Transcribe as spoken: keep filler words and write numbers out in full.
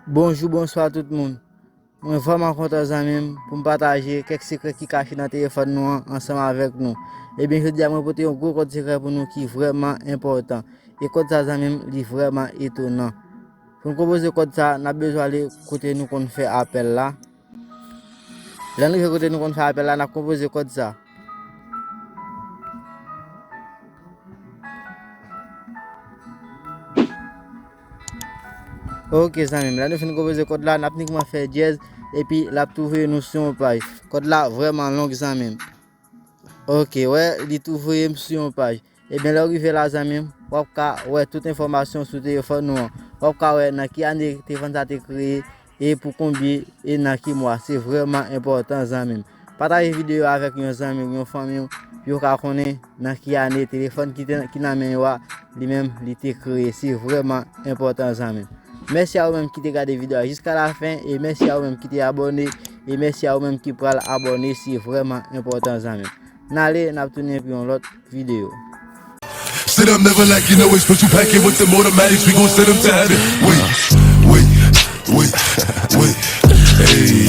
Bonjou, bonswa tout moun. Mwen vrèman kontan zanmi m pou m pataje kèk sekrè ki kache nan telefòn nou an ansanm avèk nou. Ebyen, jodi a mwen pote yon gwo kòd sekrè pou nou ki vrèman enpòtan. E kòd sa zanmi m, li vrèman etonan. Pou n konpoze kòd sa, n ap bezwen ale kote nou konn fè apèl la. Lè n rive kote nou konn fè apèl la, n ap konpoze kòd sa. Ok zanmi m, lè nou fin konpoze kòd la, n ap inikman fè dyèz, epi l ap tou voye nou sou yon paj. Kòd la vrèman long zanmi m. Ok, wè, li tou voye m sou yon paj. Ebyen, lè w rive la zanmi m, w ap ka wè tout enfòmasyon sou telefòn nou an. W ap ka wè nan ki ane telefòn sa te kreye, e pou konbyen, e nan ki mwa. Se vrèman enpòtan zanmi m. Pataje videyo a avèk yon zanmi w, yon fanmi w, pou yo ka konnen nan ki ane telefòn ki te, ki nan men yo a, li menm, li te kreye. Se vrèman enpòtan zanmi m. Mèsi a ou menm ki te gade videyo a jiska lafen, e mèsi a ou menm ki te abòne, e mèsi a ou menm ki pral abòne, se vrèman enpòtan zanmi m. N ale, n ap tounen pou yon lòt videyo. Sit up, never like you know it's put you pack it with them automatics, we gon' send them to heaven. Wait, wait, wait, wait. Hey,